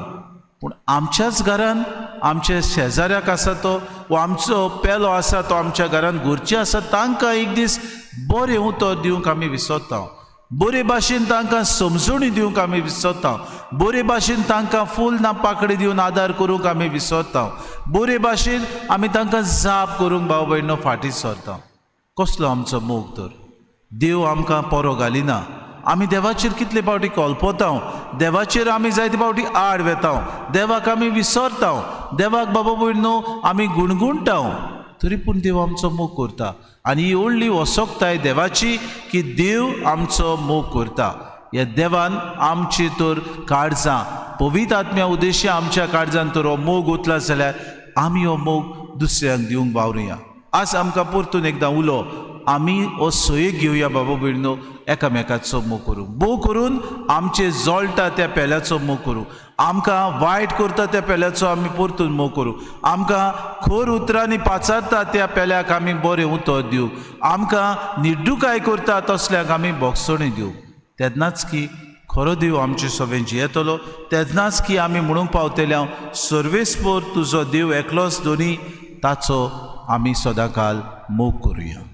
पूण आमच्याच घरान आमच्या शेजाऱ्याक आसा तो वा आमचो पेलो आसा तो आमच्या घरान घरचे आसा तांकां एक दीस बरें उतर दिवंक आमी विसरता, बरे भाशेन तांकां समजणी दिवंक आमी विसरता, बरे भाशेन तांकां फूल ना पाकडी दिवन आदार करूंक आमी विसरता, बरे भाशेन आमी तांकां जाप करूंक भाव भयणो फाटीं सरता. कसलो आमचो मोग तर? देव आमकां पोरो घालिना. आमी देवाचेर कितले फावटी कोलपोता, देवाचेर आमी जायते फावटी आड वेता, देवाक आमी विसरता, देवाक बाबा भयणो आमी गुणगुणटा, तरी पूण देव आमचो मोग करता. आनी ही व्हडली वसोकताय देवाची की देव आमचो मोग करता. ह्या देवान आमची तर काळजां पवित्र आत्म्या उद्देशी आमच्या काळजान तर हो मोग ओतला जाल्यार आमी हो मोग दुसऱ्यांक दिवंक वावरुया. आज आमकां परतून एकदां उलो, आमी हो सोयेक घेवया बाबा भयणो, एकामेकाचो मोग करूं, मोग करून आमचे जळटा त्या पेल्याचो मोग करूं, आमकां वायट करता त्या पेल्याचो आमी परतून मोग करूं, आमकां खोर उतरांनी पाचारता त्या पेल्याक आमी बरें उतर दिवं, आमकां निड्डुकाय करता तसल्याक आमी बोगसणी दिवं. तेन्नाच की खरो देव आमचे सगळें जियेतलो, तेन्नाच की आमी म्हणूंक पावतले हांव सर्वेस्पोर तुजो देव एकलोच दोनी, ताचो आमी सदांकाल मोग करुया.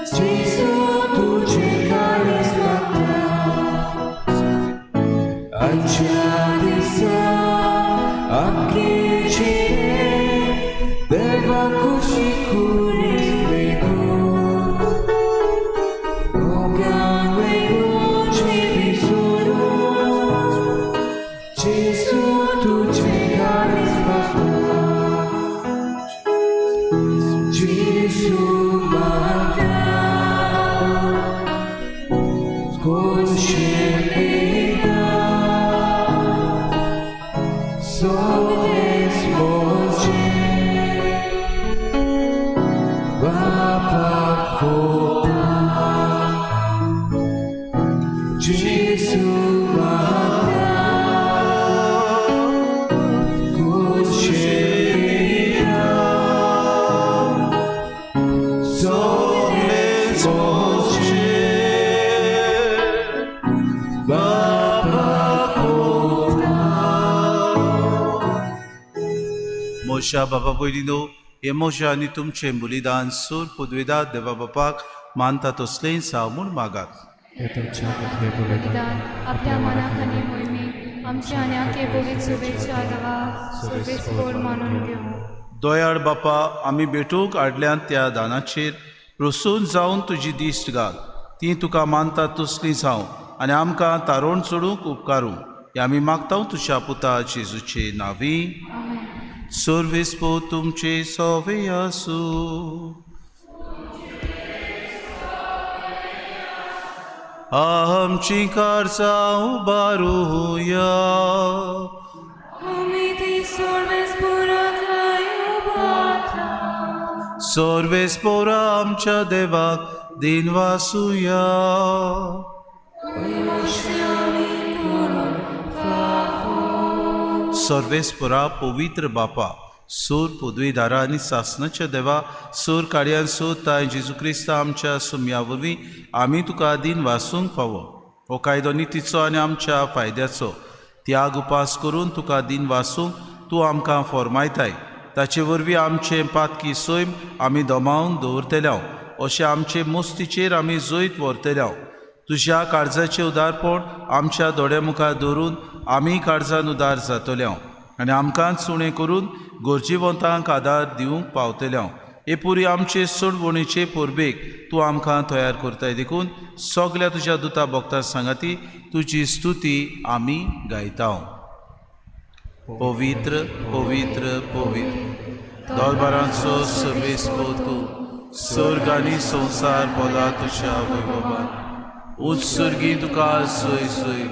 Jesus, tu मोशा बाबा भयणीनो हे मोशा आनी तुमचें बलिदान सूर पुदवेदार देवा बापाक मानता तसलें जावं म्हूण मागात. बलिदान आपल्या मनाक आनी मोहिमेक आमच्या आनी आखे पवित्र सुबेच्या देवा सर्वेस्पोर मानून घेवं. दयाळ बापा, आमी भेटूंक हाडल्यात त्या दानाचेर प्रसून जावन तुजी दिश्ट घाल, ती तुका मानता तसली जावं आनी आमकां तारोण चडूंक उपकारूं. हें आमी मागता तुज्या पुता जेजूचे नांवी. सर्वेस्पोर तुमचे सोवे आसूं. आमची काळजां उबारुया. सर्वेस्पोरा आमच्या देवाक दिनवासुया. सर्वेस्पोरा पवित्र बापा, सूर पदवीदारा आनी सासनाच्या देवा, सूर कार्यान सोद ताय जेजू क्रिस्ता आमच्या सुम्या वरवीं आमी तुका दिन वासूंक फावो. हो कायदो नितीचो आनी आमच्या फायद्याचो त्याग उपास करून तुका दिन वासूंक तूं आमकां फॉर्मायताय. ताचे वरवीं आमचें पातकी सैम आमी दमावन दवरतले, अशें आमचे मुस्तीचेर आमी जैत व्हरतले. तुज्या काळजाचें उदारपण आमच्या दोळ्या मुखार दवरून आमी काळजान उदार जातले आनी आमकांच उणें करून गरजेवंतांक आदार दिवंक पावतले. हे पुरी आमचे सोडवणीचे परबेक तूं आमकां तयार करताय, देखून सगल्या तुज्या दुता भक्तां सांगाती तुजी स्तुती आमी गायता. पवित्र पवित्र पवित्र दरबारांचो सर्वेस्पोर तूं, सर्ग आनी संवसार बोला तुज्या वैभवान. उत्सर्गी तुका सोय सोय,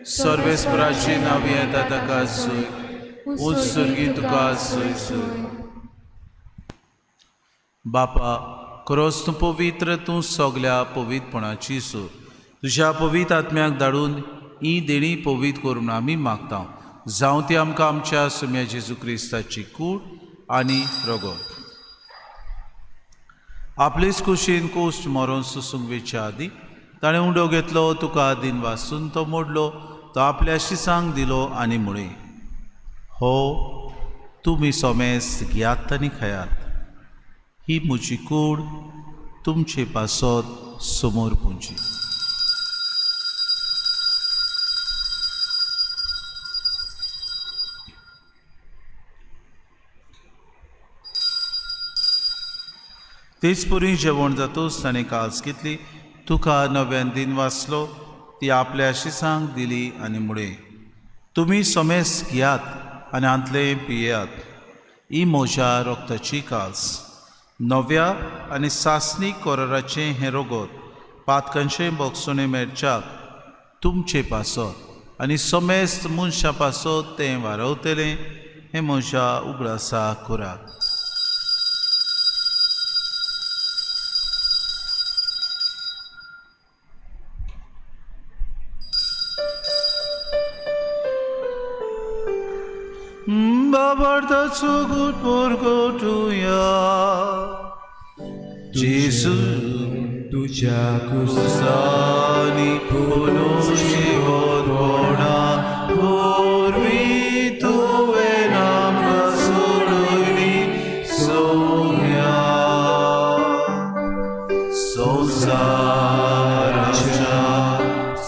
सर्वेस्पराची नांव येता ताका सोय, उत्सर्गी तुका सोय सोय. बापा, खरोच तूं पवित्र, तूं सगल्या पवित्रपणाची सूर. तुज्या पवित्र आत्म्याक धाडून ही देणी पवित्र करून आमी मागता, जावं ती आमकां आमच्या सुम्या जेजू क्रिस्ताची कूड आनी रगत. आपलेच कुशीन कोश्ट मरोन सोसूंक वेच्या आदीं ताणें उंडो घेतलो, तुका दिन वासून तो मोडलो, तो आपल्या शिसांक दिलो आनी म्हळें, हो तुमी सोमेस घेयात आनी खायात, ही म्हजी कूड तुमचे पासत समोर पुंजी. तेच परी जेवण जातूच ताणें कास घेतली, तुका नव्यान दिन वाचलो, ती आपल्या शिसांक दिली आनी म्हळें, तुमी सोमेस घेयात आनी हांतलें पियेयात, ही म्हज्या रक्ताची कास, नव्या आनी सासणीक कराराचें हें रगत पातकांचें भोगसणें मेळच्याक तुमचे पासत आनी समेस्त मनशां पासत तें वारवतलें, हें म्हज्या उगडासा करात. बाबर्दाचो गुट परगटुया जेजू तुज्या कुसानी पुनर्जीवनपणा वरवीं तुवें आमकां सोडयली सोम्या. संवसाराच्या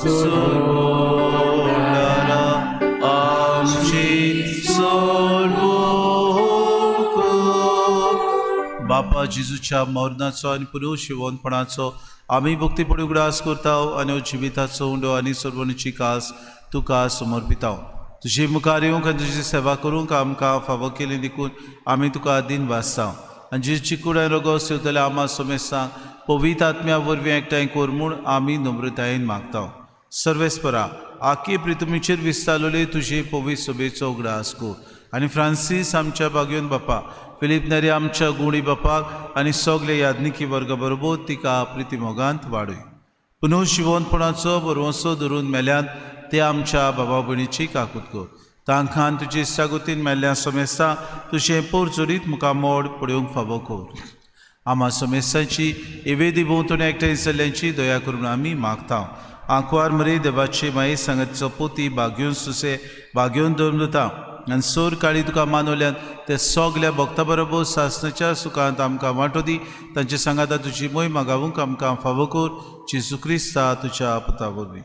सोडणारा आमची सोडवणूक. बापा जेजूच्या मरणाचो आनी पुनर्जिवंतपणाचो आमी भक्तीपणी उगडास करता आनी जिविताचो उंडो आनी सोडवणीची कास तुका समर्पिता. तुजे मुखार येवंक आनी तुजी सेवा करूंक आमकां फावो केली देखून आमी तुका दिन वाचता. आनी जेजूची कूड आनी रगत सेवतल्या आमा समेस्तांक पवित्र आत्म्या वरवीं एकठांय कर म्हूण आमी नम्रतायेन मागता. सर्वेस्परा, आखी प्रितमीचेर विस्तारलेले तुजे पवित्र सभेचो उगडास कर आनी फ्रांसीस आमच्या बागयोन बापा, फिलीप नेरी आमच्या गुणी बापाक आनी सगले याज्ञिकी वर्गा बरोबर तिका प्रितीमोगांत वाडय. पुनर्जिवंतपणाचो बरवंसो धरून मेल्यान ते आमच्या बाबा भयणीची काकूत कर. तांकां तुजे सागोतीन मेल्ल्या समेस्तां तुजें पोर जोडीत मुखामोड पळोवंक फावो कर. आमा समेस्तांची एवेदी भोंवतणी एकठांय जाल्ल्यांची दया करून आमी मागता. आंकवार मरे देवाची माये सांगातचो पोती बागेवन सुसे बागेवन दवरून दिता आनी सोर काळी तुका मानवल्यान ते सगल्या भक्ता बरोबर सासणाच्या सुखांत आमकां वांटो दी. तांचे सांगाता तुजी मोहिमा गावूंक आमकां फावो कर, जेजू क्रिस्ता तुज्या पुता वरवीं.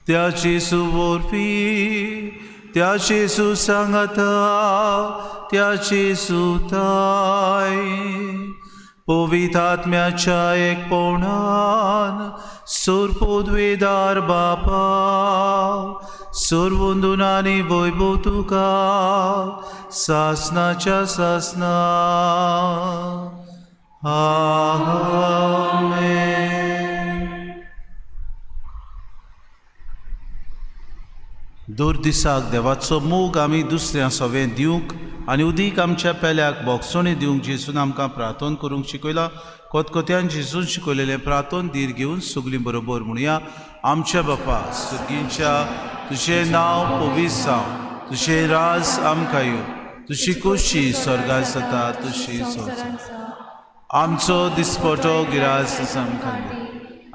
त्या जेजू वरवीं, त्या जेजू सांगाता, त्या जेजू ताय पवित्र आत्म्याच्या एकपणान सोरपोदवेदार बापा सोरवंदून आनी वैभव तुका सासनाच्या सासना. आमेन. दुर्दिसाक देवाचो मोग आमी दुसऱ्या सवें दिवंक आनी उदीक आमच्या पेल्याक बोगसोणी दिवंक जेजून आमकां प्रार्थन करूंक शिकयलां. कोतकोत्यान जेजून शिकयलेलें प्रार्थन धीर घेवन सगळीं बरोबर म्हणया. आमच्या बापा सुर्गींच्या, तुजें नांव पवित्र जावं, तुजें राज आमकां येवं, तुजी खोशी स्वर्गार जाता तशी संवसारांत. आमचो दिसपटो गिरास आमकां दी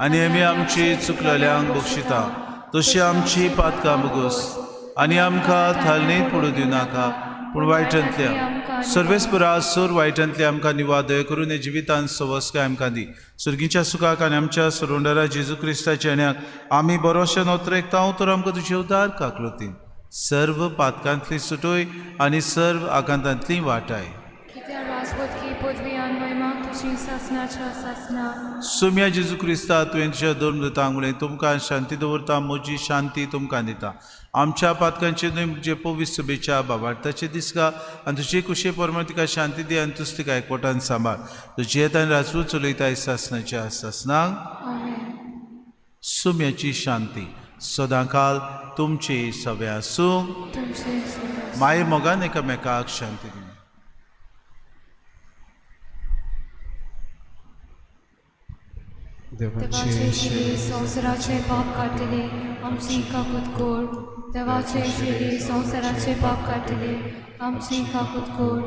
आनी आमी आमची चुकलेल्यांक बक्षिता तशी आमची पातकां बगोस आनी आमकां थालणीत पडूं दिवं नाका, पूण वायटांतल्या सर्वेस्परा सोर वायटांतल्या आमकां निवादय करून जिवितान सवस्काय आमकां दी. सुर्गीच्या सुखाक आनी आमच्या सुरुंडरा जेजू क्रिस्ताच्या येण्याक आमी बरोशे नोत्रेकता तर आमकां तुजे उदार काकलुतीन सर्व पातकांतली सुटोय आनी सर्व आकांतांतली वाटाय. सुम्या जेजू क्रिस्ता तुवें तुज्या दोन मृतांक म्हणलें, तुमकां शांती दवरता, म्हजी शांती तुमकां दिता. आमच्या पातकांचे न्हय जे पवित्र सभेच्या बाबार्थाचे दिसका आनी तुजे कुशे प्रमाण तिका शांती दी आनी तुज तिका एकवटान सांबाळ. तुजी येता आनी राजू चलयता सासनाच्या सासनाक. सुम्याची शांती सदांकाल तुमचे सगळे आसूं. माये मोगान एकामेकाक शांती दी. देवाचे शिरी संवसाराचे पाप काडटले आमची काकूत कोर. देवाचे शिरी संवसाराचे पाप काडटले आमची काकूत कोर.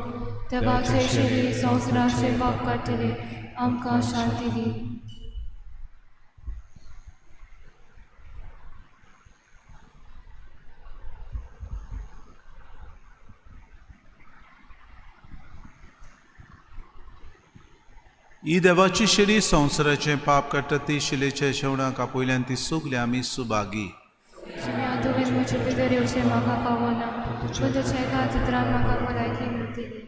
देवाचे शिरी संवसाराचे पाप काडटले आमकां शांती दी. ही देवाची शिरी संवसाराचें पाप काडटा ती शिलेच्या शेवणाक आपयल्यान ती सगली आमी सुभागी. तुवें म्हजे भितर येवचें म्हाका फावना, पूण तुज्या एका चित्रान म्हाका भलायकी मेळटली.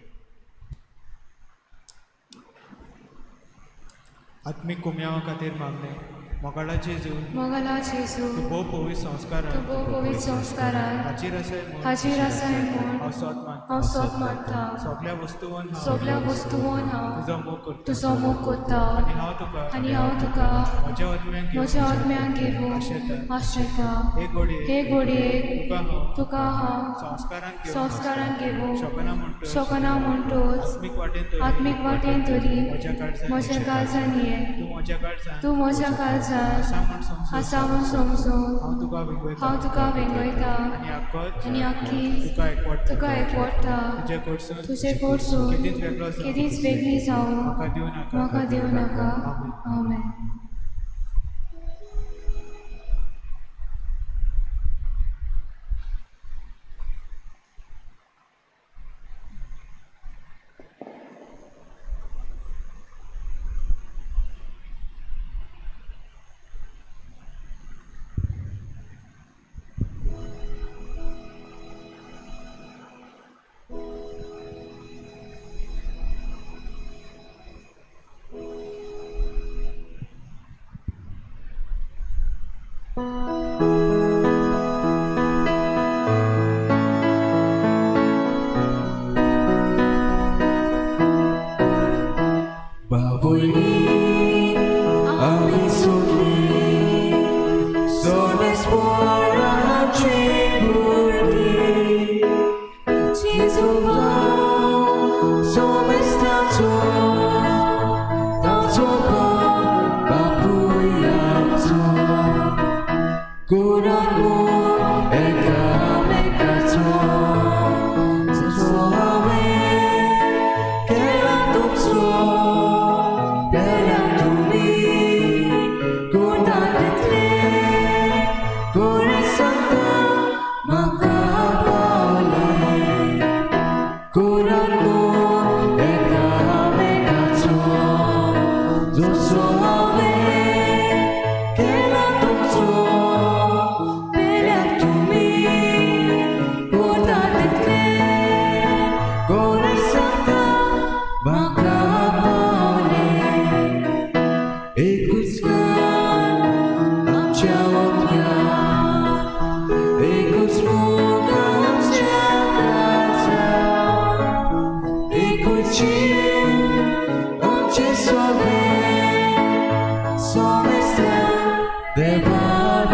आत्मीक कुमयावा खातीर मागणें. मोगाळा जेजू, मोगाळा जेजू, तूं भोव पवित्र संस्कारान, तूं भोव पवित्र संस्कारान हाजीर आसाय म्हूण, हाजीर आसाय म्हूण हांव सोद मानता, हांव सोद मानता. सगल्या वस्तुवान हांव, सगल्या वस्तुवान हांव तुजो मोग करता, तुजो मोग करता. आनी हांव तुका, आनी हांव तुका म्हज्या आत्म्याक घेवन, म्हज्या आत्म्याक घेवन आशेता, आशेता. हे घडये, हे घडयेक तुका हांव, तुका हांव संस्कारान घेवन, संस्कारान घेवन शकना म्हणटच, शकना म्हणटच, आत्मीक वाटेन तरी, आत्मीक वाटेन तरी म्हज्या काळजान, म्हज्या काळजान ये, तूं म्हज्या काळजान, तूं म्हज्या काळजान आसा म्हूण समजून, आसा म्हूण समजून हांव तुका वेंगयता, हांव तुका वेंगयता आनी आख्खोच आनी आख्खीच तुका एकवटता, तुका एकवटता. तुजे कडसून तुजे कडसून केदींच वेगळो जावं केदींच वेगळी जावं म्हाका दिवं नाका, म्हाका दिवं नाका. आमेन. आमेन. जसो हांवें केला तुमचो पेल्याक तुमी करता तितलें कोणूय सांगता म्हाका पावलें एकूच कान आमच्या ओंठ्यार एकूच मोग आमच्या काळजार एकूच जीव आमचें सगळें सोमेस्तान देवा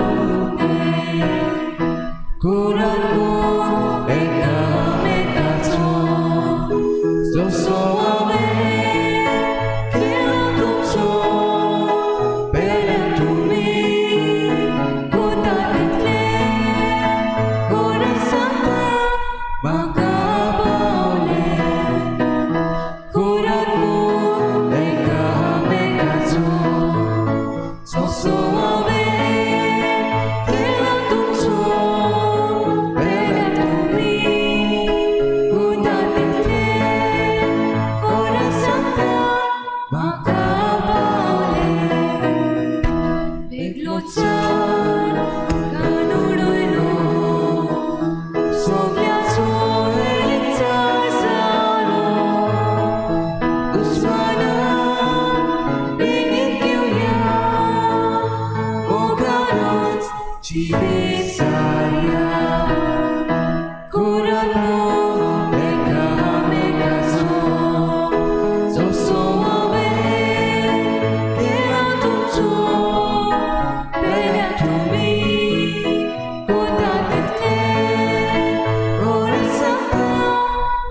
उरलें कुरान मोग एकामेकाचो जसो हांवें केला तुमचो पेल्याक तुमी करता तितलें कोणूय सांगता म्हाका पावलें कुरान मोग एकामेकाचो जसो हांवें केला तुमचो पेल्याक तुमी करता तितलें कोणूय सांगता म्हाका पावलें वेगळो चार घालून उडयलो सगळ्याचो एकचार जालो दुस्मानाक बेगीन घेवया मोगानूच जिवीत सारया कुरान मोग एकामेकाचो जसो हांवें केला तुमचो पेल्याक तुमी करता तितलें कोणूय सांगता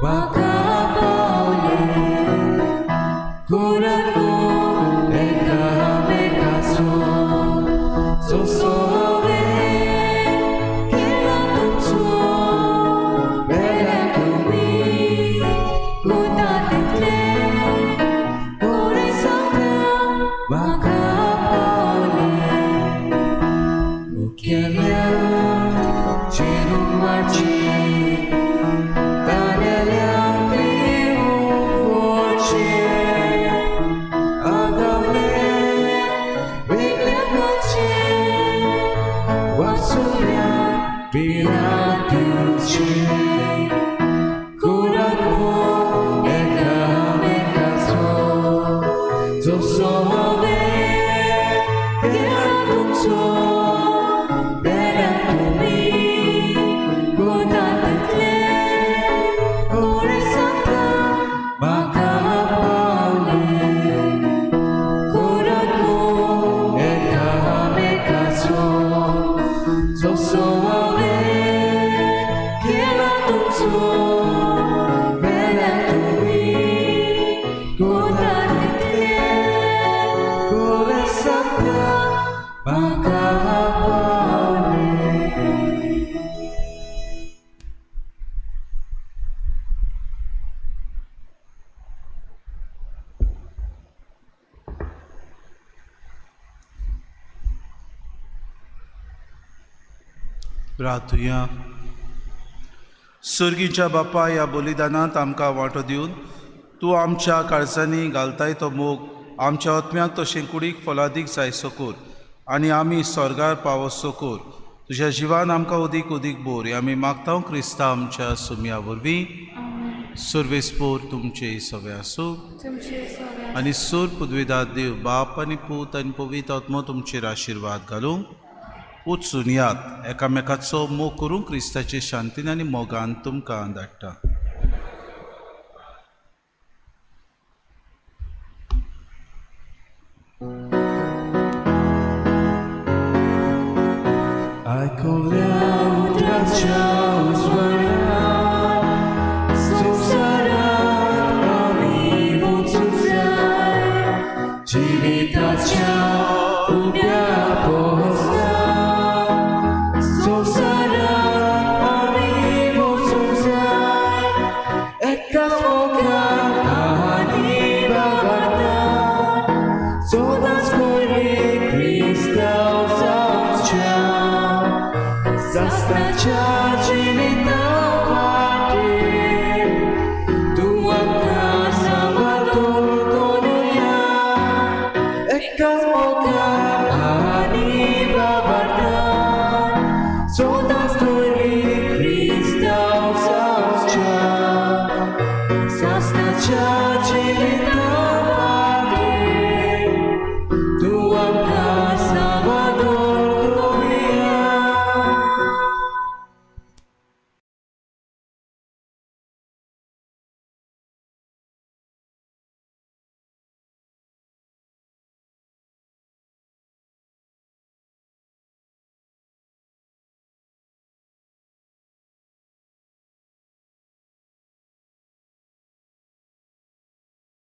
म्हाका पावलें कुरान मोग एकामेकाचो जसो हांवें केला तुमचो पेल्याक तुमी करता तितलें कोणूय सांगता म्हाका पावलें मुखेल्या चेडवाची तानेल्या पिवूंक वचें आगावलें वेगळ्या घरचें वाचुल्या पिरांतीचें कुरान मोग एकामेकाचो जसो हांवें केला तुमचो पेल्याक तुमी करता तितलें कोणूय सांगता म्हाका पावलें कुरान मोग एकामेकाचो जसो हांवें केला तुमचो पेल्याक तुमी करता तितलें कोणूय सांगता म्हाका पावलें. प्रार्थुया. सर्गीच्या बापा, ह्या बलिदानांत आमकां वांटो दिवन तूं आमच्या काळजांनी घालताय तो मोग आमच्या आत्म्याक तशें कुडीक फलादीक जायसो कर आनी आमी स्वर्गार पावसो कर. तुज्या जिवान आमकां अदीक अदीक बोर आमी मागता क्रिस्ता आमच्या सुमया वरवीं. आमेन. सर्वेस्पोर तुमचे सगळे आसूं तुमचे सगळे आनी सूर पुदविदार देव बाप आनी पूत आनी पवित्र आत्मो तुमचेर आशिर्वाद घालूंक वचून यात. एकामेकाचो मोग करूंक क्रिस्ताचे शांतीन आनी मोगान तुमकां धाडटा. आयकल्या उतराच्या उजवाडान संवसारांत आमी वचूंक जाय जिविताच्या उब्या पोसना संवसारांत आमी वचूंक जाय एकाच मोगान आनी बाबातान सदांच कोयरे क्रिस्तांव जावच्या सासणाच्या जिविता वाटेर तूं आमकां सांबाळून दवरुया. एकाच मोगान आनी बाबान.